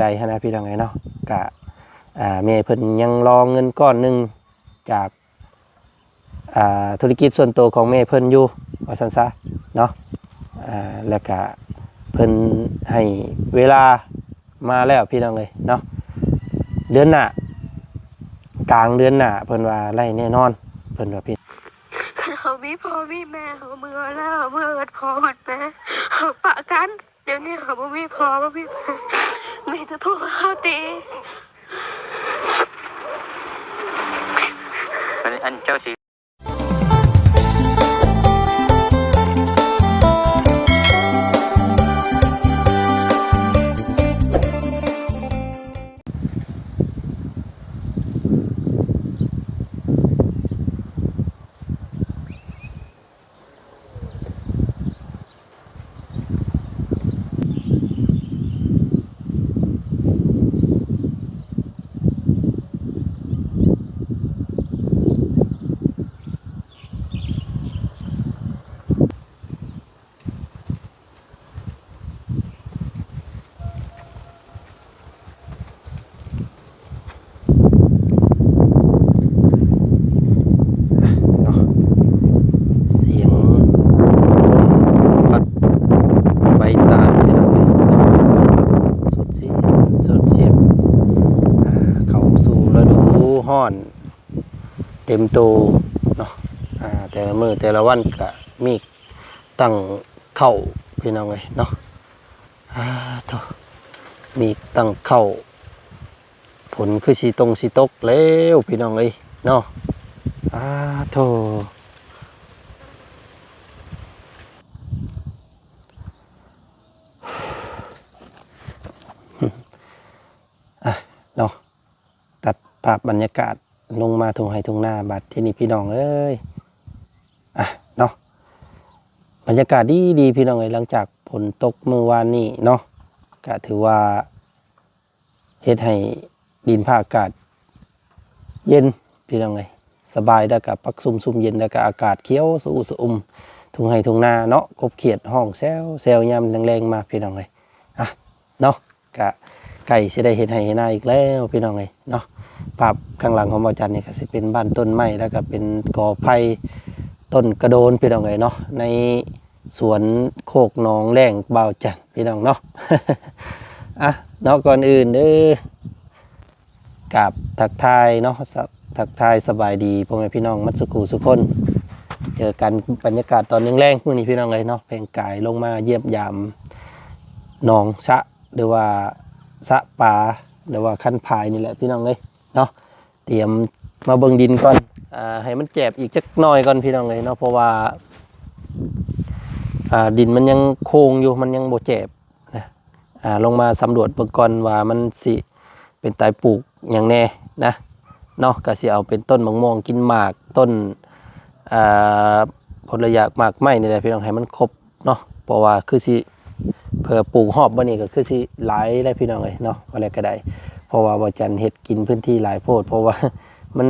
ໃດຫັ້ນນະພີ່ນ້ອງເອີຍເນາະ. ກະ ອ່າ ແມ່ເພິ່ນຍັງລໍເງິນກ້ອນໜຶ່ງຈາກ ອ່າ ທຸລະກິດສ່ວນໂຕຂອງແມ່ເພິ່ນຢູ່ ວ່າຊັ້ນຊະເນາະ. ອ່າ ແລ້ວກະເພິ່ນໃຫ້ເວລາມາແລ້ວພີ່ນ້ອງເອີຍເນາະ, ເດືອນໜ້າ ກາງເດືອນໜ້າເພິ່ນວ່າໄດ້ແນ່ນອນ ເພິ່ນວ່າພີ່ ຄັນເຮົາມີພໍ່ມີແມ່ ເຮົາເມືອແລ້ວ ເມືອເອີ້ນພໍ່ເອີ້ນແມ່ ເຮົາປະກັນ. ດຽວນີ້ເຮົາບໍ່ມີພໍ່ບໍ່ມີແມ່ ມີແຕ່ຜົວເຮົາຕິ. ອັນ ອັນເຈົ້າຊິ ເນາະ ສຽງລົມພັດໃບຕານພີ່ນ້ອງເອີຍເນາະ ສົດຊື່ນ ສົດຊື່ນ. ອ່າ ເຂົ້າສູ່ລະດູຮ້ອນເຕັມໂຕເນາະ. ອ່າ ແຕ່ລະມື້ແຕ່ລະວັນກະມີ ຕັ້ງເຂົ້າພີ່ນ້ອງເອີຍເນາະ. ອາໂທ້ ມີຕັ້ງເຂົ້າ ຝົນຄືຊິຕົງຊິຕົກແລ້ວພີ່ນ້ອງເອີຍເນາະ. ອາໂທ້ ອາເນາະ ຕັດພາບບັນຍາກາດລົງມາທົ່ງໄຮ່ທົ່ງນາ ບາດທີນີ້ພີ່ນ້ອງເອີຍ ອາເນາະ ບັນຍາກາດດີໆ ພີ່ນ້ອງເອີຍ. ຫຼັງຈາກຝົນຕົກມື້ວານນີ້ເນາະ ກະຖືວ່າເຮັດໃຫ້ດິນຟ້າອາກາດເຢັນພີ່ນ້ອງເອີຍ ສະບາຍ ແລ້ວກະປາກຊຸ່ມຊຸ່ມເຢັນ ແລ້ວກະອາກາດຂຽວສະອຸສະອຸມ ທົ່ງໄຮ່ທົ່ງນາເນາະ. ກົບຂຽດຮ້ອງແຊວໆ ຍາມແລງໆ ມາພີ່ນ້ອງເອີຍ ອາເນາະ. ກະໃກ້ຊິໄດ້ເຮັດໄຮ່ເຮັດນາອີກແລ້ວພີ່ນ້ອງເອີຍເນາະ. ພາບຂ້າງຫຼັງຂອງບ່າວຈັນນີ້ກະຊິເປັນບ້ານຕົ້ນໄມ້ ແລ້ວກະເປັນກໍໄຜ່ຕົ້ນກະໂດນພີ່ນ້ອງເອີຍເນາະ ໃນສວນໂຄກໜອງແລ້ງບ່າວຈັນພີ່ນ້ອງເນາະ. ອາເນາະ ກ່ອນອື່ນເດີ ກາບທັກທາຍເນາະ ສະ ທັກທາຍສະບາຍດີພໍ່ແມ່ພີ່ນ້ອງໝົດສູ່ຄູ່ສູ່ຄົນ. ເຈີກັນບັນຍາກາດຕອນແລງໆ ມື້ນີ້ພີ່ນ້ອງເອີຍເນາະ ແພງກາຍລົງມາຢ້ຽມຢາມໜອງສະ ຫຼືວ່າສະປາ ຫຼືວ່າຄັນພາຍນີ້ແຫຼະພີ່ນ້ອງເອີຍເນາະ. ຕຽມມາເບິ່ງດິນກ່ອນ ອາ ໃຫ້ມັນແຈບອີກຈັກໜ້ອຍກ່ອນພີ່ນ້ອງເອີຍເນາະ ເພາະວ່າ ອາ ດິນມັນຍັງໂຄງຢູ່ ມັນຍັງບໍ່ແຈບນະ. ອາ ລົງມາສຳຫຼວດເບິ່ງກ່ອນວ່າມັນຊິເປັນຕາຍປູກຫຍັງແດ່ນະເນາະ. ກະຊິເອົາເປັນຕົ້ນໝາກມ່ວງກິນໝາກ ຕົ້ນ ອາ ຜົນລະຢາກໝາກໄມ້ນີ້ແຫຼະພີ່ນ້ອງ ໃຫ້ມັນຄົບເນາະ ເພາະວ່າຄືຊິ ເພື່ອປູກຮອບບັດນີ້ກະຄືຊິຫຼາຍແລ້ວພີ່ນ້ອງເອີຍເນາະ ວ່າແລ້ວກະໄດ້ ເພາະວ່າບ່າວຈັນເຮັດກິນພື້ນທີ່ຫຼາຍໂພດ ເພາະວ່າມັນ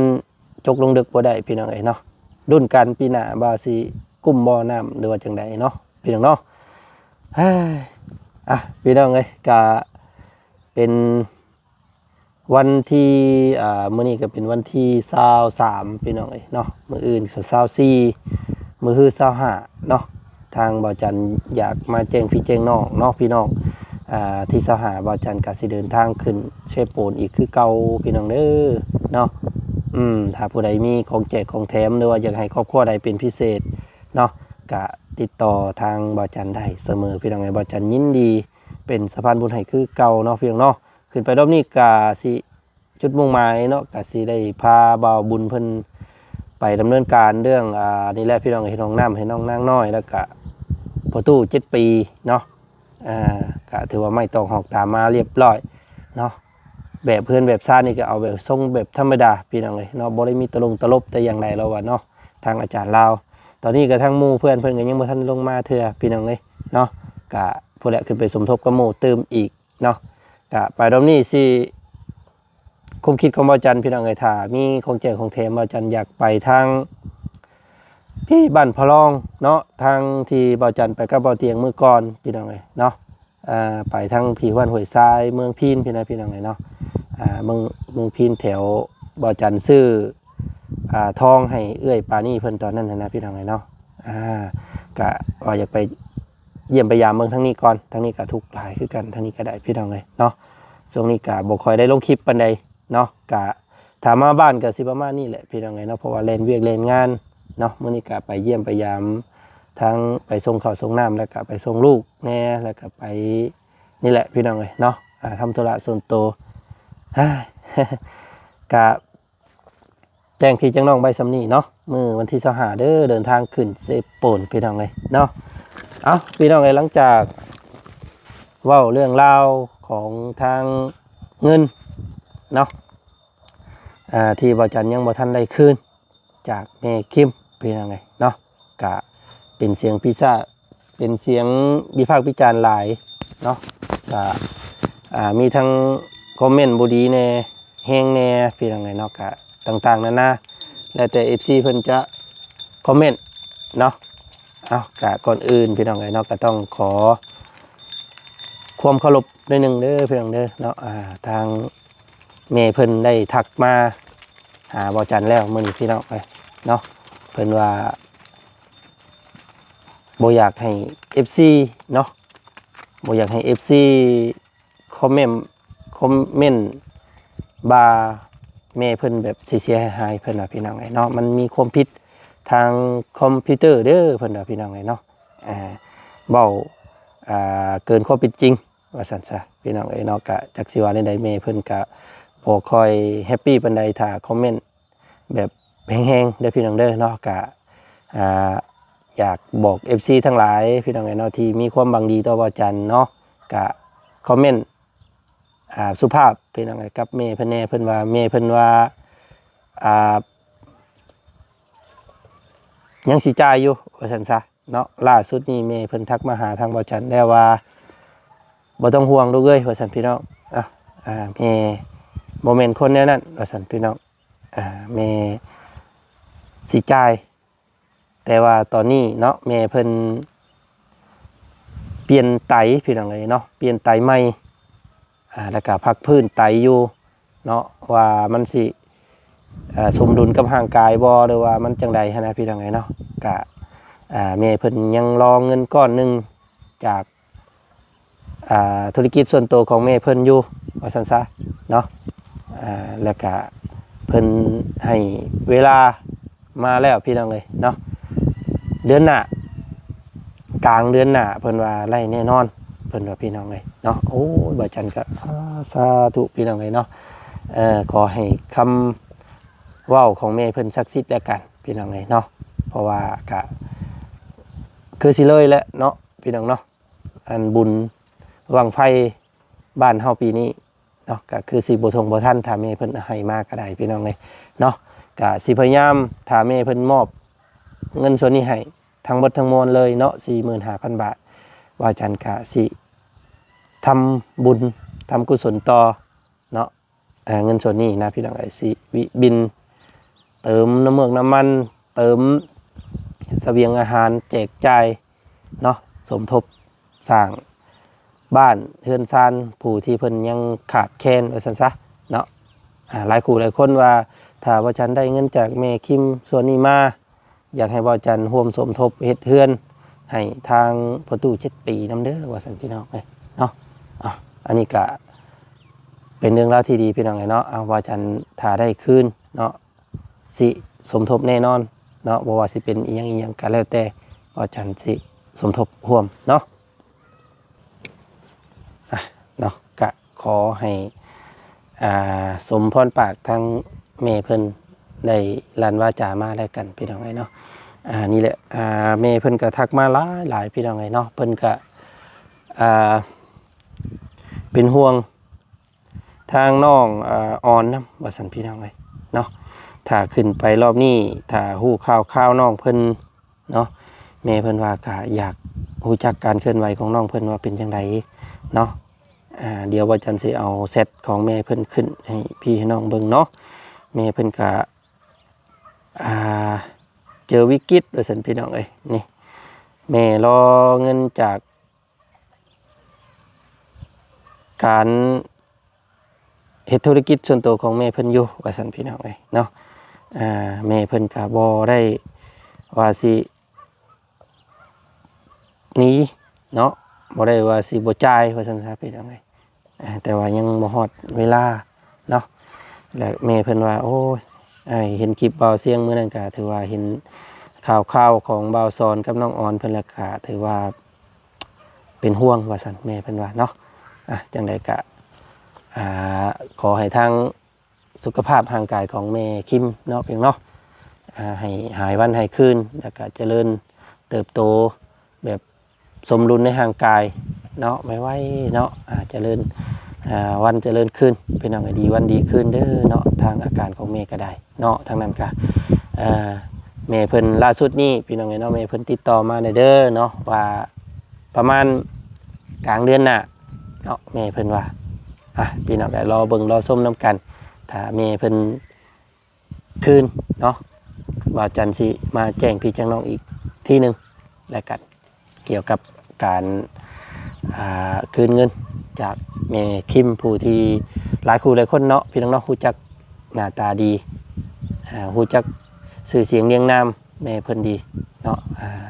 ຈົກລົງເດິກບໍ່ໄດ້ພີ່ນ້ອງເອີຍເນາະ. ລຸ້ນກັນປີໜ້າວ່າຊິກຸ້ມບໍ່ນ້ຳ ຫຼືວ່າຈັ່ງໃດເນາະ ພີ່ນ້ອງເນາະ. ອາ ພີ່ນ້ອງເອີຍ ກະເປັນວັນທີ ອາ ມື້ນີ້ກະເປັນວັນທີຊາວສາມ ພີ່ນ້ອງເອີຍເນາະ ມື້ອື່ນກະຊາວສີ່ ມື້ຮືຊາວຫ້າເນາະ. ທາງບ່າວຈັນຢາກມາແຈ້ງພີ່ແຈ້ງນ້ອງເນາະ ພີ່ນ້ອງ ອາ ທີຊາວຫ້າ ບ່າວຈັນກະຊິເດີນທາງຂຶ້ນເຊໂປນອີກຄືເກົ່າພີ່ນ້ອງເດີເນາະ. ອືມ ຖ້າຜູ້ໃດມີຂອງແຈກຂອງແຖມ ຫຼືວ່າຢາກໃຫ້ຄອບຄົວໃດເປັນພິເສດເນາະ ກະຕິດຕໍ່ທາງບ່າວຈັນໄດ້ສະເໝີພີ່ນ້ອງເອີຍ. ບ່າວຈັນຍິນດີເປັນສະພານບຸນໃຫ້ຄືເກົ່າເນາະ ພີ່ນ້ອງເນາະ. ຂຶ້ນໄປຮອບນີ້ກະຊິ ຈຸດມຸ່ງໝາຍເນາະ ກະຊິໄດ້ພາບ່າວບຸນເພິ່ນໄປດຳເນີນການເລື່ອງ ອາ ນີ້ແຫຼະພີ່ນ້ອງ ເຮັດຫ້ອງນ້ຳໃຫ້ນ້ອງນາງນ້ອຍ ແລ້ວກະພໍ່ຕູ້ເຈັດປີເນາະ. ອາ ກະຖືວ່າໄມ້ຕອກຫອກຕາມມາລຽບຮ້ອຍເນາະ. ແບບເຮືອນແບບຊານນີ້ກະເອົາແບບຊົງແບບທຳມະດາພີ່ນ້ອງເອີຍເນາະ ບໍ່ໄດ້ມີຕະຫຼົງຕະຫຼົບແຕ່ຢ່າງໃດແລ້ວວ່າເນາະ ທາງອາຈານລາວ. ຕອນນີ້ກະທາງໝູ່ເພື່ອນເພິ່ນກະຍັງບໍ່ທັນລົງມາເທື່ອພີ່ນ້ອງເອີຍເນາະ. ກະພຸ້ນແຫຼະ ຂຶ້ນໄປສົມທົບກັບໝູ່ຕື່ມອີກ ເນາະ. ກະໄປຮອບນີ້ຊິ ຄວາມຄິດຂອງບ່າວຈັນພີ່ນ້ອງເອີຍ ຖ້າມີຂອງແຈກຂອງແຖມ ບ່າວຈັນຢາກໄປທາງພີ້ບ້ານພະລອງເນາະ ທາງທີ່ບ່າວຈັນໄປກັບບ່າວຕຽງມື້ກ່ອນພີ່ນ້ອງເອີຍເນາະ. ອ່າ ໄປທາງພີ້ບ້ານຫ້ວຍຊາຍ ເມືອງພີນພີ້ນະ ພີ່ນ້ອງເອີຍເນາະ. ອ່າ ເມືອງ ເມືອງພີນ ແຖວບ່າວຈັນຊື້ ອ່າ ທອງໃຫ້ເອື້ອຍປານີເພິ່ນຕອນນັ້ນນະ ພີ່ນ້ອງເອີຍເນາະ. ອ່າ ກະວ່າຢາກໄປຢ້ຽມໄປຢາມເບິ່ງທາງນີ້ກ່ອນ. ທາງນີ້ກະທຸກຫຼາຍຄືກັນ ທາງນີ້ກະໄດ້ ພີ່ນ້ອງເອີຍເນາະ. ຊ່ວງນີ້ກະບໍ່ຄ່ອຍໄດ້ລົງຄລິບປານໃດເນາະ. ກະ ຖ້າມາບ້ານກະຊິປະມານນີ້ແຫຼະ ພີ່ນ້ອງເອີຍເນາະ ເພາະວ່າແລ່ນວຽກແລ່ນງານເນາະ. ມື້ນີ້ກະໄປຢ້ຽມໄປຢາມ ທັງໄປສົ່ງເຂົ້າສົ່ງນ້ຳ ແລ້ວກະໄປສົ່ງລູກແດ່ ແລ້ວກະໄປ ນີ້ແຫຼະ ພີ່ນ້ອງເອີຍເນາະ ອ່າ ທຳທຸລະສ່ວນໂຕ. ກະແຈ້ງພີ່ແຈ້ງນ້ອງໄວ້ສ່ຳນີ້ເນາະ. ມື້ວັນທີຊາວຫ້າເດີ ເດີນທາງຂຶ້ນເຊໂປນ ພີ່ນ້ອງເອີຍເນາະ. ເອົ້າ ພີ່ນ້ອງເອີຍ ຫຼັງຈາກເວົ້າເລື່ອງລາວຂອງທາງເງິນເນາະ ອ່າ ທີ່ບ່າວຈັນຍັງບໍ່ທັນໄດ້ຄືນຈາກແມ່ຄິມ ພີ່ນ້ອງເອີຍເນາະ. ກະເປັນສຽງພິຈາ ເປັນສຽງວິພາກວິຈານຫຼາຍເນາະ. ກະ ອ່າ ມີທັງຄອມເມັນບໍ່ດີແດ່ ແຮງແດ່ ພີ່ນ້ອງເອີຍເນາະ. ກະຕ່າງໆນານາ ແລ້ວແຕ່ເອັຟຊີເພິ່ນຈະຄອມເມັນເນາະ. ເອົ້າ ກະກ່ອນອື່ນ ພີ່ນ້ອງເອີຍເນາະ ກະຕ້ອງຂໍຄວາມເຄົາລົບໜ້ອຍໜຶ່ງເດີ ພີ່ນ້ອງເດີເນາະ. ອ່າ ທາງ ແມ່ເພິ່ນໄດ້ທັກມາຫາບ່າວຈັນແລ້ວມື້ນີ້ ພີ່ນ້ອງເອີຍເນາະ. ເພິ່ນວ່າບໍ່ຢາກໃຫ້ເອັຟຊີເນາະ ບໍ່ຢາກໃຫ້ເອັຟຊີຄອມເມັນ ຄອມເມັນວ່າແມ່ເພິ່ນແບບເສຍໆຫາຍໆ ເພິ່ນວ່າ ພີ່ນ້ອງເອີຍເນາະ. ມັນມີຄວາມຜິດທາງຄອມພິວເຕີເດີ ເພິ່ນວ່າ ພີ່ນ້ອງເອີຍເນາະ. ອ່າ ເວົ້າ ອ່າ ເກີນຄວາມເປັນຈິງ ວ່າຊັ້ນຊະ ພີ່ນ້ອງເອີຍເນາະ. ກະຈັກຊິວ່າແນວໃດ ແມ່ເພິ່ນກະບໍ່ຄ່ອຍແຮັບປີປານໃດ ຖ້າຄອມເມັນແບບແຮງໆເດີ ພີ່ນ້ອງເດີເນາະ. ກະ ອ່າ ຢາກບອກເອັຟຊີທັງຫຼາຍ ພີ່ນ້ອງເອີຍເນາະ ທີ່ມີຄວາມຫວັງດີຕໍ່ບ່າວຈັນເນາະ ກະຄອມເມັນ ອ່າ ສຸພາບ ພີ່ນ້ອງເອີຍ ກັບແມ່ເພິ່ນແດ່. ເພິ່ນວ່າ ແມ່ເພິ່ນວ່າ ອ່າ ຍັງຊິຈ່າຍຢູ່ ວ່າຊັ້ນຊະເນາະ. ລ່າສຸດນີ້ແມ່ເພິ່ນທັກມາຫາທາງບ່າວຈັນແລ້ວວ່າ ບໍ່ຕ້ອງຫ່ວງລູກເອີຍ ວ່າຊັ້ນ ພີ່ນ້ອງ. ອ່າ ແມ່ບໍ່ແມ່ນຄົນແນວນັ້ນ ວ່າຊັ້ນ ພີ່ນ້ອງ. ອ່າ ແມ່ຊິຈ່າຍ ແຕ່ວ່າຕອນນີ້ເນາະ ແມ່ເພິ່ນປ່ຽນໄຕ ພີ່ນ້ອງເອີຍເນາະ ປ່ຽນໄຕໃໝ່ ອ່າ ແລ້ວກະພັກຟື້ນໄຕຢູ່ເນາະ ວ່າມັນຊິ ເອີ່ ສົມດຸນກັບຮ່າງກາຍບໍ່ ຫຼືວ່າມັນຈັ່ງໃດຫັ້ນນະ ພີ່ນ້ອງເອີຍເນາະ. ກະ ອ່າ ແມ່ເພິ່ນຍັງລໍເງິນກ້ອນໜຶ່ງຈາກ ອ່າ ທຸລະກິດສ່ວນໂຕຂອງແມ່ເພິ່ນຢູ່ ວ່າຊັ້ນຊະເນາະ. ອ່າ ແລ້ວກະເພິ່ນໃຫ້ເວລາມາແລ້ວ ພີ່ນ້ອງເອີຍເນາະ ເດືອນໜ້າ ກາງເດືອນໜ້າ ເພິ່ນວ່າໄດ້ແນ່ນອນ ເພິ່ນວ່າ ພີ່ນ້ອງເອີຍເນາະ. ໂອ້ຍ ບ່າວຈັນກະ ອາ ສາທຸ ພີ່ນ້ອງເອີຍເນາະ. ເອີ ຂໍໃຫ້ຄຳເວົ້າຂອງແມ່ເພິ່ນສັກສິດແລ້ວກັນ ພີ່ນ້ອງເອີຍເນາະ ເພາະວ່າກະຄືຊິເລີຍແລ້ວເນາະ ພີ່ນ້ອງເນາະ. ອັນບຸນບັ້ງໄຟບ້ານເຮົາປີນີ້ເນາະ ກະຄືຊິບໍ່ທົ່ງບໍ່ທັນ ຖ້າແມ່ເພິ່ນໃຫ້ມາກະໄດ້ ພີ່ນ້ອງເອີຍເນາະ. ກະຊິພະຍາຍາມ ຖ້າແມ່ເພິ່ນມອບເງິນສ່ວນນີ້ໃຫ້ທັງໝົດທັງມວນເລີຍເນາະ ສີ່ໝື່ນຫ້າພັນບາດ ບ່າວຈັນກະຊິທຳບຸນ ທຳກຸສົນຕໍ່ເນາະ. ອ່າ ເງິນສ່ວນນີ້ນະ ພີ່ນ້ອງເອີຍ ຊິວິບິນເຕີມນ້ຳເມືອກນ້ຳມັນ ເຕີມສະບຽງອາຫານ ແຈກຈ່າຍເນາະ ສົມທົບສ້າງບ້ານເຮືອນຊານ ຜູ້ທີ່ເພິ່ນຍັງຂາດແຄນ ວ່າຊັ້ນຊະເນາະ. ອ່າ ຫຼາຍຄູ່ຫຼາຍຄົນວ່າ ຖ້າວ່າຈັນໄດ້ເງິນຈາກແມ່ຄິມສ່ວນນີ້ມາ ຢາກໃຫ້ບ່າວຈັນຮ່ວມສົມທົບເຮັດເຮືອນໃຫ້ທາງພໍ່ຕູ້ເຈັດປີນຳເດີ ວ່າຊັ້ນ ພີ່ນ້ອງເອີຍເນາະ. ອ່າ ອັນນີ້ກະເປັນເລື່ອງລາວທີ່ດີ ພີ່ນ້ອງເອີຍເນາະ. ອ່າ ບ່າວຈັນຖ້າໄດ້ຄືນເນາະ ຊິສົມທົບແນ່ນອນເນາະ ບໍ່ວ່າຊິເປັນອີ່ຫຍັງອີ່ຫຍັງກະແລ້ວແຕ່ ບ່າວຈັນຊິສົມທົບຮ່ວມເນາະ. ອ່ະ ເນາະ ກະຂໍໃຫ້ ອ່າ ສົມພອນປາກທາງແມ່ເພິ່ນໄດ້ລັນວາຈາມາແລ້ວກັນ ພີ່ນ້ອງເອີຍເນາະ. ອ່າ ນີ້ແຫຼະ ອ່າ ແມ່ເພິ່ນກະທັກມາຫຼາຍໆ ພີ່ນ້ອງເອີຍເນາະ. ເພິ່ນກະ ອ່າ ເປັນຫ່ວງທາງນ້ອງ ອ່າ ອອນນຳ ວ່າຊັ້ນ ພີ່ນ້ອງເອີຍເນາະ. ຖ້າຂຶ້ນໄປລອບນີ້ ຖ້າຮູ້ຂ່າວຄາວນ້ອງເພິ່ນ ເນາະ ແມ່ເພິ່ນວ່າກະຢາກຮູ້ຈັກການເຄື່ອນໄຫວຂອງນ້ອງເພິ່ນວ່າເປັນຈັ່ງໃດເນາະ. ອ່າ ດຽວບ່າວຈັນຊິເອົາແຊັດຂອງແມ່ເພິ່ນຂຶ້ນໃຫ້ພີ່ໃຫ້ນ້ອງເບິ່ງເນາະ. ແມ່ເພິ່ນກະ ອ່າ ເຈີວິກິດວ່າຊັ້ນ ພີ່ນ້ອງເອີຍ. ນີ້ ແມ່ລໍເງິນຈາກ ການເຮັດທຸລະກິດສ່ວນໂຕຂອງແມ່ເພິ່ນຢູ່ ວ່າຊັ້ນພີ່ນ້ອງເອີຍເນາະ. ອ່າ ແມ່ເພິ່ນກໍບໍ່ໄດ້ວ່າຊິໜີເນາະ ບໍ່ໄດ້ວ່າຊິບໍ່ຈ່າຍ ວ່າຊັ້ນຊະພີ່ນ້ອງເອີຍ. ອ່າ ແຕ່ວ່າຍັງບໍ່ຮອດເວລາເນາະ ແລະ ແມ່ເພິ່ນວ່າ ໂອ້ຍ ອ້າຍເຫັນຄລິບບ່າວຊຽງມື້ນັ້ນ ກະຖືວ່າເຫັນຂ່າວໆຂອງບ່າວສອນກັບນ້ອງອອນເພິ່ນ ແລ້ວກະຖືວ່າເປັນຫ່ວງ ວ່າຊັ້ນ ແມ່ເພິ່ນວ່າເນາະ. ອ່າ ຈັ່ງໃດກະ ອ່າ ຂໍໃຫ້ທາງສຸຂະພາບຮ່າງກາຍຂອງແມ່ຄິມເນາະ ພຽງເນາະ ອ່າ ໃຫ້ຫາຍວັນຫາຍຄືນ ແລ້ວກະຈະເລີນເຕີບໂຕແບບ ສົມດຸນໃນຮ່າງກາຍເນາະ ໄວໆເນາະ ອ່າ ຈະເລີນ ອ່າ ວັນຈະເລີນຄືນ ພີ່ນ້ອງ ໃຫ້ດີວັນດີຄືນເດີເນາະ. ທາງອາການຂອງແມ່ກໍໄດ້ເນາະ ທາງນັ້ນກະ ເອີ ແມ່ເພິ່ນລ່າສຸດນີ້ ພີ່ນ້ອງເອີຍເນາະ ແມ່ເພິ່ນຕິດຕໍ່ມາແດ່ເດີເນາະ ວ່າປະມານກາງເດືອນໜ້າເນາະ ແມ່ເພິ່ນວ່າ. ອ່ະ ພີ່ນ້ອງກໍລໍເບິ່ງລໍຊົມນຳກັນ ຖ້າແມ່ເພິ່ນ ຄືນເນາະ ບ່າວຈັນຊິມາແຈ້ງພີ່ແຈ້ງນ້ອງອີກທີໜຶ່ງແລ້ວກັນ ກ່ຽວກັບການ ອ່າ ຄືນເງິນຈາກແມ່ຄິມ ຜູ້ທີ່ຫຼາຍຄູ່ຫຼາຍຄົນເນາະ ພີ່ນ້ອງເນາະ ຮູ້ຈັກໜ້າຕາດີ ອ່າ ຮູ້ຈັກຊື່ສຽງລຽງນາມແມ່ເພິ່ນດີເນາະ. ອ່າ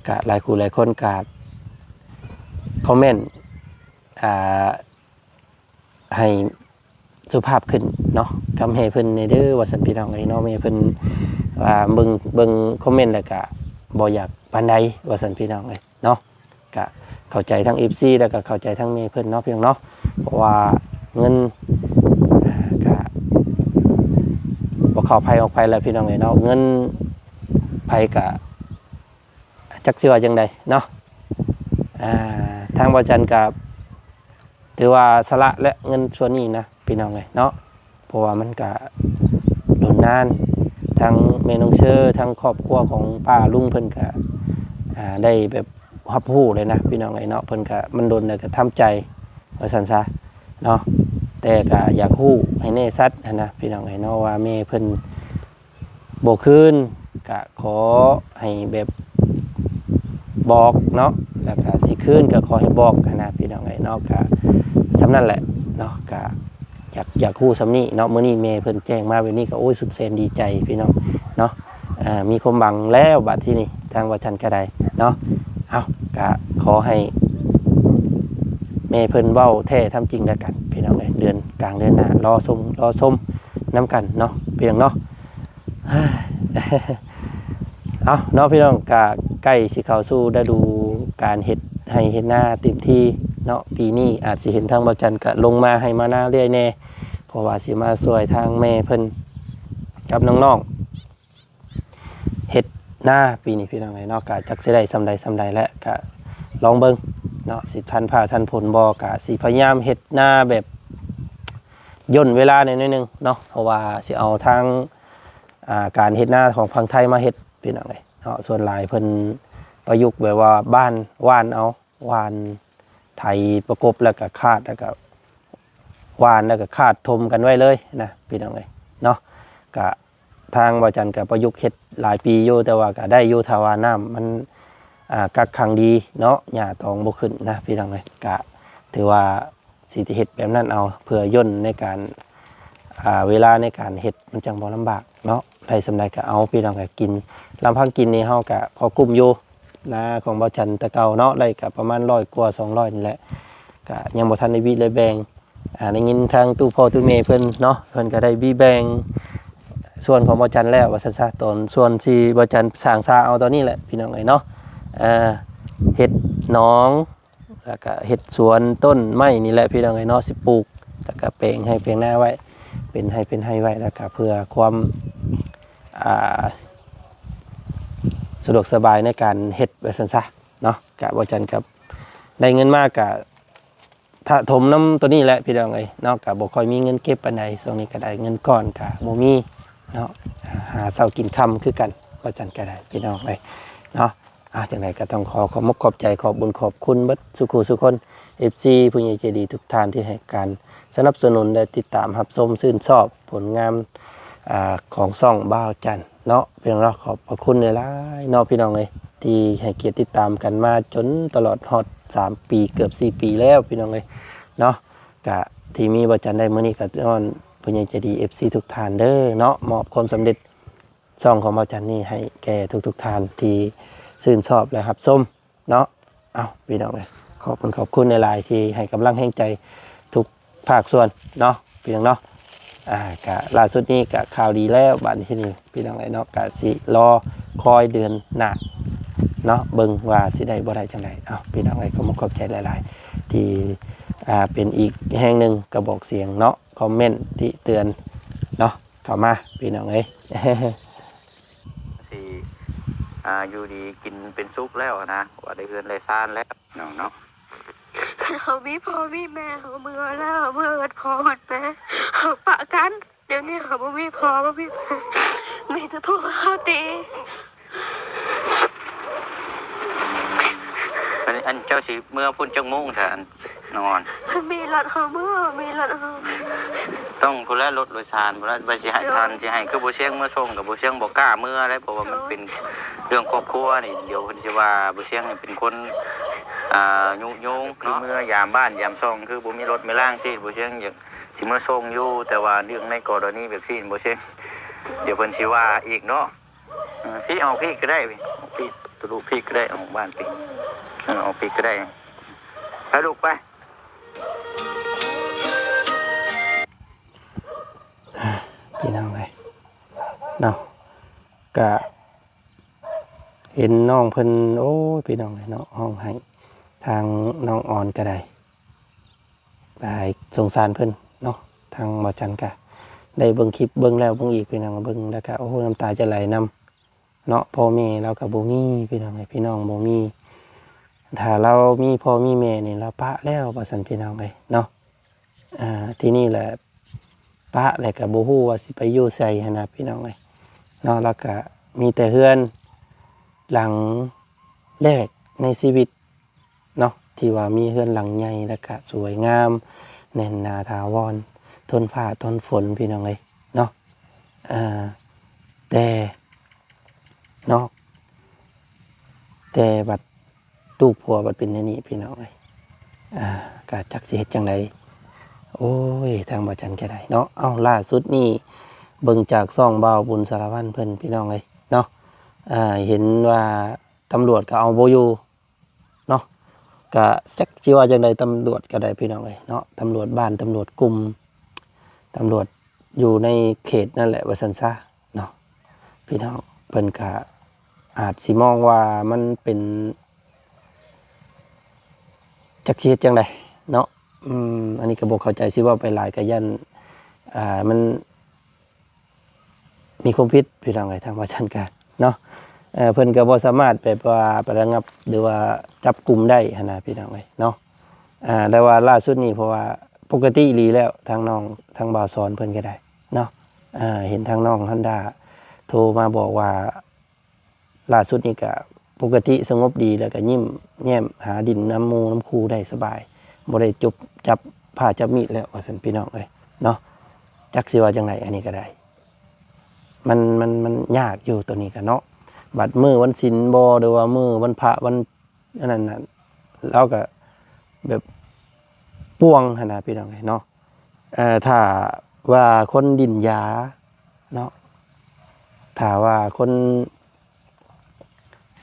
ກະຫຼາຍຄູ່ຫຼາຍຄົນກະຄອມເມັນ ອ່າ ໃຫ້ສຸພາບຂຶ້ນເນາະ ກັບແມ່ເພິ່ນແດ່ເດີ ວ່າຊັ້ນ ພີ່ນ້ອງເອີຍເນາະ. ແມ່ເພິ່ນວ່າເບິ່ງ ເບິ່ງຄອມເມັນແລ້ວກະບໍ່ຢາກປານໃດ ວ່າຊັ້ນ ພີ່ນ້ອງເອີຍເນາະ. ກະເຂົ້າໃຈທັງເອັຟຊີ ແລ້ວກະເຂົ້າໃຈທັງແມ່ເພິ່ນເນາະ ພີ່ນ້ອງເນາະ ເພາະວ່າເງິນ ອ່າ ກະບໍ່ເຂົ້າໃຜອອກໃຜແລ້ວ ພີ່ນ້ອງເອີຍເນາະ. ເງິນໃຜກະ ຈັກຊິວ່າຈັ່ງໃດເນາະ. ອ່າ ທາງບ່າວຈັນກໍຖືວ່າສະຫຼະແຫຼະເງິນສ່ວນນີ້ນະ ພີ່ນ້ອງເອີຍເນາະ ເພາະວ່າມັນກໍດົນນານ ທັງແມ່ນ້ອງເຊີ ທັງຄອບຄົວຂອງປ້າລຸງເພິ່ນກໍ ອ່າ ໄດ້ແບບຮັບຮູ້ເລີຍນະ ພີ່ນ້ອງເອີຍເນາະ. ເພິ່ນກໍ ມັນດົນແລ້ວກໍທຳໃຈ ວ່າຊັ້ນຊະເນາະ ແຕ່ກໍຢາກຮູ້ໃຫ້ແນ່ຊັດຫັ້ນນະ ພີ່ນ້ອງເອີຍເນາະ ວ່າແມ່ເພິ່ນ ບໍ່ຄືນກະຂໍໃຫ້ແບບບອກເນາະ ແລ້ວກະຊິຄືນກະຂໍໃຫ້ບອກຫັ້ນນະ ພີ່ນ້ອງເອີຍເນາະ. ກະສ່ຳນັ້ນແຫຼະເນາະ ກະຢາກ ຢາກຮູ້ສ່ຳນີ້ເນາະ. ມື້ນີ້ແມ່ເພິ່ນແຈ້ງມາແບບນີ້ກະ ໂອ້ຍ ສຸດແສນດີໃຈພີ່ນ້ອງເນາະ. ອ່າ ມີຄວາມຫວັງແລ້ວບາດທີນີ້ ທາງບ່າວຈັນກະໄດ້ເນາະ. ເອົ້າ ກະຂໍໃຫ້ແມ່ເພິ່ນເວົ້າແທ້ທຳຈິງແລ້ວກັນ ພີ່ນ້ອງເອີຍ. ເດືອນ ກາງເດືອນໜ້າ ລໍຊົມ ລໍຊົມນຳກັນເນາະ ພີ່ນ້ອງເນາະ. ເອົ້າເນາະ ພີ່ນ້ອງ ກະໃກ້ຊິເຂົ້າສູ່ລະດູການເຮັດໄຮ່ເຮັດນາເຕັມທີ່ເນາະ. ປີນີ້ອາດຊິເຫັນທາງບ່າວຈັນກະລົງມາໄຮ່ມານາເລື້ອຍແດ່ ເພາະວ່າຊິມາຊ່ວຍທາງແມ່ເພິ່ນກັບນ້ອງໆເຮັດນາປີນີ້ ພີ່ນ້ອງເອີຍເນາະ. ກະຈັກຊິໄດ້ສ່ຳໃດສ່ຳໃດແຫຼະ ກະລອງເບິ່ງເນາະ ຊິທັນຟ້າທັນຝົນບໍ່. ກະຊິພະຍາຍາມເຮັດນາແບບ ຍ່ນເວລາແດ່ໜ້ອຍໜຶ່ງເນາະ ເພາະວ່າຊິເອົາທາງ ອ່າ ການເຮັດນາຂອງຝັ່ງໄທມາເຮັດ ພີ່ນ້ອງເອີຍເນາະ. ສ່ວນຫຼາຍເພິ່ນປະຍຸກແບບວ່າບ້ານ ຫວ່ານເອົາ ຫວ່ານ ໄຖປະກົບ ແລ້ວກະຄາດ ແລ້ວກະຫວ່ານ ແລ້ວກະຄາດຖົມກັນໄວ້ເລີຍນະ ພີ່ນ້ອງເອີຍເນາະ. ກະ ທາງບ່າວຈັນກະປະຍຸກເຮັດຫຼາຍປີຢູ່ ແຕ່ວ່າກະໄດ້ຢູ່ ຖ້າວ່ານ້ຳມັນ ອ່າ ກັກຂັງດີເນາະ ຫຍ້າຕອງບໍ່ຂຶ້ນນະ ພີ່ນ້ອງເອີຍ. ກະຖືວ່າຊິເຮັດແບບນັ້ນເອົາ ເພື່ອຍ່ນໃນການ ອ່າ ເວລາໃນການເຮັດມັນຈັ່ງບໍ່ລຳບາກເນາະ. ໄດ້ສ່ຳໃດກະເອົາ ພີ່ນ້ອງກະກິນ ລຳພັງກິນນີ້ເຮົາກະພໍກຸ້ມຢູ່. ນາຂອງບ່າວຈັນແຕ່ເກົ່າເນາະ ໄດ້ກະປະມານຮ້ອຍກວ່າ ສອງຮ້ອຍນີ້ແຫຼະ ກະຍັງບໍ່ທັນໄດ້ບິໄດ້ແບ່ງ. ອ່າ ໄດ້ຍິນທາງຕູ້ພໍ່ຕູ້ແມ່ເພິ່ນເນາະ ເພິ່ນກໍໄດ້ບິແບ່ງສ່ວນຂອງບ່າວຈັນແລ້ວວ່າຊັ້ນຊະ. ຕອນສ່ວນທີ່ບ່າວຈັນສ້າງສາເອົາຕອນນີ້ແຫຼະ ພີ່ນ້ອງເອີຍເນາະ. ເຮັດໜອງ ແລ້ວກໍເຮັດສວນຕົ້ນໄມ້ນີ້ແຫຼະ ພີ່ນ້ອງເອີຍເນາະ ຊິປູກ ແລ້ວກໍແປງໄຮ່ແປງນາໄວ້ ເປັນໄຮ່ເປັນໄຮ່ໄວ້ ແລ້ວກໍເພື່ອຄວາມ ອ່າ ສະດວກສະບາຍໃນການເຮັດວ່າຊັ້ນຊະເນາະ. ກະບ່າວຈັນກໍໄດ້ເງິນມາກະ ຖ້າຖົມນຳໂຕນີ້ແຫຼະ ພີ່ນ້ອງເອີຍເນາະ. ກະບໍ່ຄ່ອຍມີເງິນເກັບປານໃດ ຊ່ວງນີ້ກະໄດ້ເງິນກ້ອນກະບໍ່ມີເນາະ ຫາເຊົ້າກິນຄ່ຳຄືກັນ ວ່າຊັ້ນກະໄດ້ ພີ່ນ້ອງເອີຍເນາະ. ອ່າ ຈັ່ງໃດກໍຕ້ອງຂໍຂອບມຸກຂອບໃຈ ຂອບບຸນຂອບຄຸນເບິດສູ່ຄູ່ສູ່ຄົນ ເອັຟຊີ ຜູ້ໃຫຍ່ໃຈດີທຸກທ່ານທີ່ໃຫ້ການສະໜັບສະໜູນ ແລະ ຕິດຕາມຮັບຊົມຊື່ນຊອບຜົນງານ ອ່າ ຂອງຊ່ອງບ່າວຈັນ ເນາະ ພີ່ນ້ອງເນາະ. ຂອບພະຄຸນຫຼາຍໆເນາະ ພີ່ນ້ອງເອີຍ ທີ່ໃຫ້ກຽດຕິດຕາມກັນມາຈົນຕະຫຼອດຮອດສາມປີ ເກືອບສີ່ປີແລ້ວ ພີ່ນ້ອງເອີຍເນາະ. ກະທີ່ມີບໍ່ຈັນໄດ້ມື້ນີ້ ກະຍ້ອນຜູ້ໃຫຍ່ໃຈດີ ເອັຟຊີ ທຸກທ່ານເດີເນາະ ມອບຄວາມສຳເລັດຊ່ອງຂອງບໍ່ຈັນນີ້ໃຫ້ແກ່ທຸກໆທ່ານທີ່ຊື່ນຊອບ ແລະ ຮັບຊົມເນາະ. ເອົ້າ ພີ່ນ້ອງເອີຍ ຂອບຄຸນ ຂອບຄຸນຫຼາຍໆທີ່ໃຫ້ກຳລັງແຮງໃຈທຸກພາກສ່ວນເນາະ ພີ່ນ້ອງເນາະ. ອ່າ ກະລ່າສຸດນີ້ກະຂ່າວດີແລ້ວ ບາດນີ້ ພີ່ນ້ອງເອີຍເນາະ ກະຊິລໍຄອຍເດືອນໜ້າເນາະ ເບິ່ງວ່າຊິໄດ້ບໍ່ໄດ້ຈັ່ງໃດ. ເອົ້າ ພີ່ນ້ອງເອີຍ ກໍມາຂອບໃຈຫຼາຍໆ ທີ່ ອ່າ ເປັນອີກແຮງໜຶ່ງກະບອກສຽງເນາະ ຄອມເມັນຕິເຕືອນເນາະ ເຂົ້າມາ ພີ່ນ້ອງເອີຍ. ຊິ ອ່າ ຢູ່ດີກິນເປັນສຸກແລ້ວນະ ວ່າໄດ້ເຮືອນໄດ້ຊານແລ້ວເນາະ. ຄັນເຮົາມີພໍ່ມີແມ່ ເຮົາເມືອແລ້ວ ເມືອເຮືອນພໍ່ເຮືອນແມ່ ເຮົາປະກັນ. ດຽວນີ້ເຮົາບໍ່ມີພໍ່ບໍ່ມີແມ່ ມີແຕ່ຜູ້ເຮົາຕີ. ອັນ ອັນເຈົ້າຊິເມືອພຸ້ນຈັກໂມງຊະ ອັນນ້ອງອອນ? ຄັນມີລົດເຮົາເມືອ ມີລົດເຮົາ ຕ້ອງພຸ້ນແຫຼະ ລົດໂດຍສານພຸ້ນແຫຼະ ວ່າຊິໃຫ້ ໂດຍ ທ່ານຊິໃຫ້ ຄືບໍ່ຊຽງເມືອສົ່ງ ກໍບໍ່ຊຽງບໍ່ກ້າເມືອເດ້ ເພາະວ່າມັນ ໂດຍ ເປັນເລື່ອງຄອບຄົວນີ້ ດຽວເພິ່ນຊິວ່າບໍ່ຊຽງນີ້ເປັນຄົນ ອ່າ ຍຸຍົງເນາະ ເມືອຢາມບ້ານຢາມຊ່ອງ ຄືບໍ່ມີລົດມີລາງຊີ້ ບໍ່ຊຽງຢາກ ຊິມາສົ່ງຢູ່ ແຕ່ວ່າເລື່ອງໃນກໍລະນີແບບຊີ້ບໍ່ເຊັງ ດຽວເພິ່ນຊິວ່າອີກເນາະ. ເອີ ພີ້ ອອກພີ້ກໍໄດ້ ພີ້ ທະລຸພີ້ກໍໄດ້ ອອກບ້ານພີ້ ເອີ ອອກພີ້ກໍໄດ້ ໄປລູກໄປ. ພີ່ນ້ອງເອີຍເນາະ ກະເຫັນນ້ອງເພິ່ນ ໂອ້ຍ ພີ່ນ້ອງເອີຍເນາະ ຮ້ອງໄຫ້ ທາງນ້ອງອອນກໍໄດ້ ຫຼາຍ ສົງສານເພິ່ນເນາະ. ທາງບໍ່ຈັນກະໄດ້ເບິ່ງຄລິບ ເບິ່ງແລ້ວເບິ່ງອີກ ພີ່ນ້ອງ ເບິ່ງແລ້ວກະ ໂອ້ ນ້ຳຕາຈະໄຫຼນຳເນາະ. ພໍ່ແມ່ລາວກະບໍ່ມີ ພີ່ນ້ອງເອີຍ ພີ່ນ້ອງບໍ່ມີ ຖ້າລາວມີພໍ່ມີແມ່ນີ້ລາວປະແລ້ວວ່າຊັ້ນ ພີ່ນ້ອງເອີຍເນາະ. ອ່າ ທີນີ້ແຫຼະ ປະແລ້ວກະບໍ່ຮູ້ວ່າຊິໄປຢູ່ໃສຫັ້ນນະ ພີ່ນ້ອງເອີຍເນາະ. ລາວກະມີແຕ່ເຮືອນຫຼັງແລກໃນຊີວິດ ເນາະ ທີ່ວ່າມີເຮືອນຫຼັງໃຫຍ່ ແລ້ວກະສວຍງາມ ແໜ້ນໜາຖາວອນ ທົນຟ້າທົນຝົນ ພີ່ນ້ອງເອີຍເນາະ. ອ່າ ແຕ່ເນາະ ແຕ່ບັດລູກຜົວບັດເປັນແນວນີ້ ພີ່ນ້ອງເອີຍ ອ່າ ກະຈັກຊິເຮັດຈັ່ງໃດ. ໂອ້ຍ ທາງບໍ່ຈັນກະໄດ້ເນາະ. ເອົ້າ ລ່າສຸດນີ້ເບິ່ງຈາກຊ່ອງບ່າວບຸນສາລະວັນເພິ່ນ ພີ່ນ້ອງເອີຍເນາະ ອ່າ ເຫັນວ່າຕຳຫຼວດກະເອົາບໍ່ຢູ່ ເນາະ ກະຈັກຊິວ່າຈັ່ງໃດ ຕຳຫຼວດກະໄດ້ ພີ່ນ້ອງເອີຍເນາະ. ຕຳຫຼວດບ້ານ ຕຳຫຼວດກຸ່ມ ຕຳຫຼວດຢູ່ໃນເຂດນັ້ນແຫຼະວ່າຊັ້ນຊະເນາະ ພີ່ນ້ອງ. ເພິ່ນກະອາດຊິມອງວ່າມັນເປັນ ຈັກຊິເຮັດຈັ່ງໃດເນາະ. ອືມ ອັນນີ້ກະບໍ່ເຂົ້າໃຈ ຊິເວົ້າໄປຫຼາຍກະຢ້ານ ອ່າ ມັນ ມີຄວາມຜິດ ພີ່ນ້ອງເອີຍ ທາງວ່າຊັ້ນກະເນາະ ເອີ ເພິ່ນກະບໍ່ສາມາດແບບວ່າໄປລະງັບ ຫຼືວ່າຈັບກຸມໄດ້ຫັ້ນນະ ພີ່ນ້ອງເອີຍເນາະ. ອ່າ ແຕ່ວ່າລ່າສຸດນີ້ ເພາະວ່າປົກກະຕິອີ່ຫຼີແລ້ວ ທາງນ້ອງ ທາງບ່າວສອນເພິ່ນກະໄດ້ເນາະ ເຫັນທາງນ້ອງຮອນດ້າໂທມາບອກວ່າ ລ່າສຸດນີ້ກະປົກກະຕິສະຫງົບດີ ແລ້ວກະຍິ້ມແຍ້ມຫາດິ້ນນຳໝູ່ນຳຄູ່ໄດ້ສະບາຍ ບໍ່ໄດ້ຈົບ ຈັບຜ້າຈັບມີດແລ້ວວ່າຊັ້ນ ພີ່ນ້ອງເອີຍເນາະ. ຈັກຊິວ່າຈັ່ງໃດ ອັນນີ້ກະໄດ້ ມັນ ມັນ ມັນຍາກຢູ່ໂຕນີ້ກະເນາະ. ບັດມື້ວັນສິນບໍ່ ຫຼືວ່າມື້ວັນພະວັນອັນນັ້ນນະ ລາວກະແບບປ່ວງຫັ້ນນະ ພີ່ນ້ອງເອີຍເນາະ. ເອີ ຖ້າວ່າຄົນດິ້ນຢາເນາະ ຖ້າວ່າຄົນ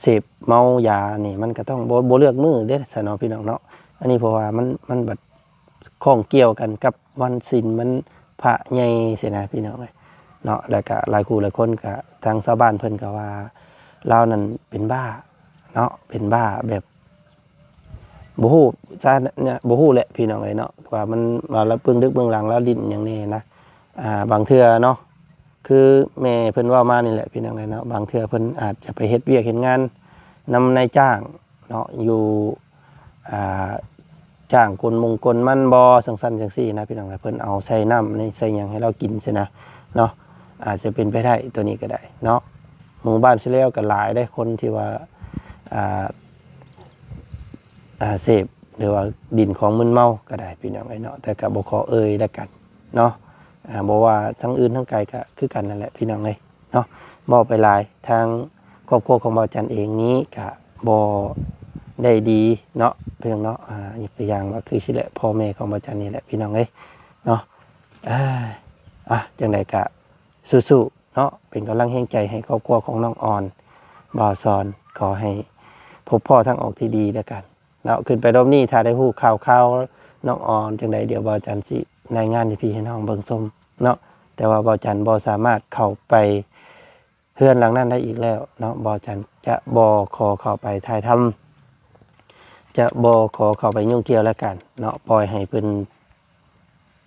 ເສບເມົາຢານີ້ ມັນກະຕ້ອງ ບໍ່ ບໍ່ເລືອກມື້ເດ້ຊະເນາະ ພີ່ນ້ອງເນາະ. ອັນນີ້ເພາະວ່າມັນ ມັນບັດຂ້ອງກ່ຽວກັນກັບວັນສິນ ວັນພະໃຫຍ່ຊີ້ນະ ພີ່ນ້ອງເອີຍເນາະ. ແລ້ວກະຫຼາຍຄູ່ຫຼາຍຄົນກະ ທາງຊາວບ້ານເພິ່ນກະວ່າລາວນັ້ນເປັນບ້າເນາະ ເປັນບ້າແບບ ບໍ່ຮູ້ຊະ ບໍ່ຮູ້ແຫຼະ ພີ່ນ້ອງເອີຍເນາະ ວ່າມັນ ວ່າລາວເບື້ອງເລິກເບື້ອງຫຼັງລາວຫຼິ້ນຫຍັງແດ່ນະ. ອ່າ ບາງເທື່ອເນາະ ຄືແມ່ເພິ່ນເວົ້າມານີ້ແຫຼະ ພີ່ນ້ອງເອີຍເນາະ ບາງເທື່ອເພິ່ນອາດຈະໄປເຮັດວຽກເຮັດງານນຳນາຍຈ້າງເນາະ ຢູ່ ອ່າ ຈ້າງກົນມົງກົນມັນບໍ່ ຈັ່ງຊັ້ນຈັ່ງຊີ້ນະ ພີ່ນ້ອງເອີຍ ເພິ່ນເອົາໃສ່ນ້ຳໃສ່ຫຍັງໃຫ້ລາວກິນຊີ້ນະເນາະ. ອາດຈະເປັນໄປໄດ້ ໂຕນີ້ກະໄດ້ເນາະ. ໝູ່ບ້ານຊະແລວກະຫຼາຍເດ້ ຄົນທີ່ວ່າ ອ່າ ອ່າ ເສບ ຫຼືວ່າດິ້ນຂອງມຶນເມົາກະໄດ້ ພີ່ນ້ອງເອີຍເນາະ ແຕ່ກະບໍ່ຂໍເອີ່ຍລະກັນເນາະ. ອ່າ ບໍ່ວ່າທາງອື່ນທາງໄກກະຄືກັນນັ້ນແຫຼະ ພີ່ນ້ອງເອີຍເນາະ. ເວົ້າໄປຫຼາຍ ທາງຄອບຄົວຂອງບ່າວຈັນເອງນີ້ກະບໍ່ ໄດ້ດີເນາະ ພີ່ນ້ອງເນາະ. ອ່າ ຍົກຕົວຢ່າງວ່າຄືຊິແຫຼະ ພໍ່ແມ່ຂອງບ່າວຈັນນີ້ແຫຼະ ພີ່ນ້ອງເອີຍເນາະ. ອ່າ ອ່ະ ຈັ່ງໃດກະສູ້ໆເນາະ ເປັນກຳລັງແຮງໃຈໃຫ້ຄອບຄົວຂອງນ້ອງອອນ ບ່າວສອນ ຂໍໃຫ້ພົບພໍ້ທາງອອກທີ່ດີແລ້ວກັນເນາະ. ຂຶ້ນໄປລອບນີ້ ຖ້າໄດ້ຮູ້ຂ່າວຄາວນ້ອງອອນຈັ່ງໃດ ດຽວບ່າວຈັນຊິລາຍງານໃຫ້ພີ່ໃຫ້ນ້ອງເບິ່ງຊົມເນາະ. ແຕ່ວ່າບ່າວຈັນບໍ່ສາມາດເຂົ້າໄປ ເຮືອນຫຼັງນັ້ນໄດ້ອີກແລ້ວເນາະ. ບ່າວຈັນຈະບໍ່ຂໍເຂົ້າໄປຖ່າຍທຳ ຈະບໍ່ຂໍເຂົ້າໄປຫຍຸ້ງກ່ຽວແລ້ວກັນເນາະ. ປ່ອຍໃຫ້ເພິ່ນ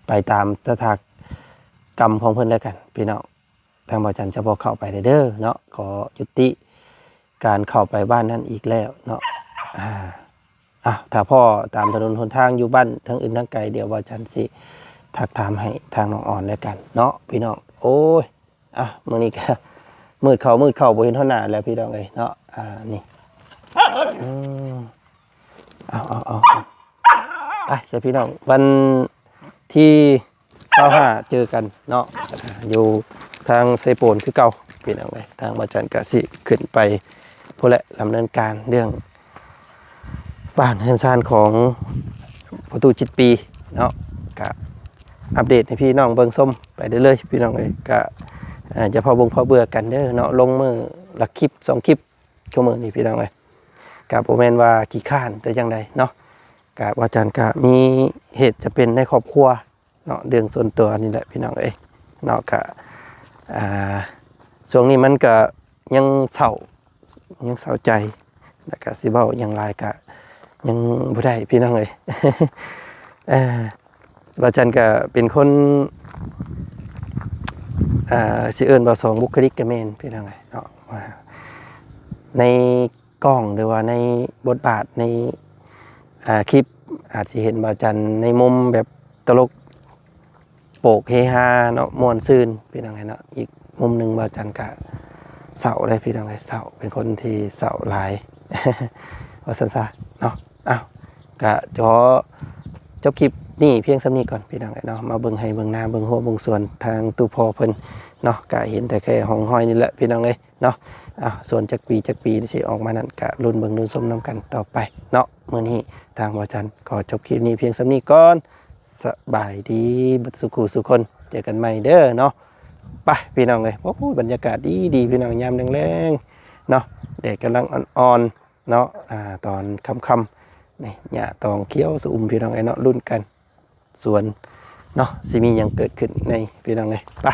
ໄປຕາມຊະຕາກຳຂອງເພິ່ນແລ້ວກັນ ພີ່ນ້ອງ. ທາງບ່າວຈັນຈະບໍ່ເຂົ້າໄປແລ້ວເດີເນາະ. ຂໍຍຸຕິການເຂົ້າໄປບ້ານນັ້ນອີກແລ້ວເນາະ. ອ່າ ອ່ະ ຖ້າພໍ້ຕາມຖະໜົນຫົນທາງຢູ່ບ້ານທາງອື່ນທາງໄກ ດຽວບ່າວຈັນຊິທັກຖາມໃຫ້ທາງນ້ອງອອນແລ້ວກັນເນາະ ພີ່ນ້ອງ. ໂອ້ຍ ອ່ະ ມື້ນີ້ກະມືດເຂົ້າ ມືດເຂົ້າ ບໍ່ເຫັນຮອດໜ້າແລ້ວ ພີ່ນ້ອງເອີຍເນາະ. ອ່າ ນີ້ ອືມ ເອົາ ເອົາ ເອົາ ເອົາ ໄປຊະ ພີ່ນ້ອງ. ວັນທີຊາວຫ້າເຈີກັນເນາະ ຢູ່ທາງເຊໂປນຄືເກົ່າ ພີ່ນ້ອງເອີຍ. ທາງບ່າວຈັນກະຊິຂຶ້ນໄປພຸ້ນແຫຼະ ດຳເນີນການເລື່ອງ ບ້ານເຮືອນຊານຂອງພໍ່ຕູ້ຈິດປີເນາະ. ກະອັບເດດໃຫ້ພີ່ນ້ອງເບິ່ງຊົມໄປເລື້ອຍໆ ພີ່ນ້ອງເອີຍ. ກະ ເອີ ຢ່າພໍເບິ່ງພໍເບື່ອກັນເດີເນາະ. ລົງມື້ລະຄລິບສອງຄລິບ ຄືມື້ນີ້ ພີ່ນ້ອງເອີຍ. ກະບໍ່ແມ່ນວ່າຂີ້ຄ້ານແຕ່ຢ່າງໃດເນາະ. ກະບ່າວຈັນກະມີເຫດຈຳເປັນໃນຄອບຄົວ ເນາະ ເລື່ອງສ່ວນຕົວນີ້ແຫຼະ ພີ່ນ້ອງເອີຍເນາະ. ກະ ອ່າ ຊ່ວງນີ້ມັນກະຍັງເສົ້າ ຍັງເສົ້າໃຈ ແລ້ວກະຊິເວົ້າຫຍັງຫຼາຍກະຍັງບໍ່ໄດ້ ພີ່ນ້ອງເອີຍ. ເອີ ບ່າວຈັນກະເປັນຄົນ ອ່າ ຊິເອີ້ນວ່າສອງບຸກຄະລິກກະແມ່ນ ພີ່ນ້ອງເອີຍເນາະ. ໃນ ກ້ອງ ຫຼືວ່າໃນບົດບາດໃນ ອ່າ ຄລິບ ອາດຊິເຫັນບ່າວຈັນໃນມຸມແບບຕະຫຼົກໂປກເຮຮາເນາະ ມ່ວນຊື່ນ ພີ່ນ້ອງເອີຍເນາະ. ອີກມຸມໜຶ່ງບ່າວຈັນກະເສົ້າເດ້ ພີ່ນ້ອງເອີຍ ເສົ້າ ເປັນຄົນທີ່ເສົ້າຫຼາຍ ວ່າຊັ້ນຊະເນາະ. ອ້າວ ກະຂໍຈົບຄລິບນີ້ພຽງສ່ຳນີ້ກ່ອນ ພີ່ນ້ອງເອີຍເນາະ. ມາເບິ່ງໄຮ່ເບິ່ງນາ ເບິ່ງຮົ້ວເບິ່ງສວນທາງຕູ້ພໍ່ເພິ່ນເນາະ ກະເຫັນແຕ່ແຄ່ຮ່ອງຮອຍນີ້ແຫຼະ ພີ່ນ້ອງເອີຍ ເນາະ. ອ້າວ ສ່ວນຈັກປີຈັກປີຊິອອກມານັ້ນ ກະລຸ້ນເບິ່ງລຸ້ນຊົມນຳກັນຕໍ່ໄປເນາະ. ມື້ນີ້ທາງບ່າວຈັນຂໍຈົບຄລິບນີ້ພຽງສ່ຳນີ້ກ່ອນ. ສະບາຍດີເບິດສູ່ຄູ່ສູ່ຄົນ ເຈີກັນໃໝ່ເດີເນາະ. ໄປ ພີ່ນ້ອງເອີຍ ໂອ້ໂຫ ບັນຍາກາດດີໆ ພີ່ນ້ອງ ຍາມແລງໆເນາະ ແດດກຳລັງອ່ອນໆເນາະ. ອ່າ ຕອນຄ່ຳໆ ນີ້ ຫຍ້າຕອງຂຽວຊະອຸ່ມ ພີ່ນ້ອງເອີຍເນາະ. ລຸ້ນກັນ ສວນເນາະ ຊິມີຫຍັງເກີດຂຶ້ນໃນ ພີ່ນ້ອງເອີຍ ໄປ.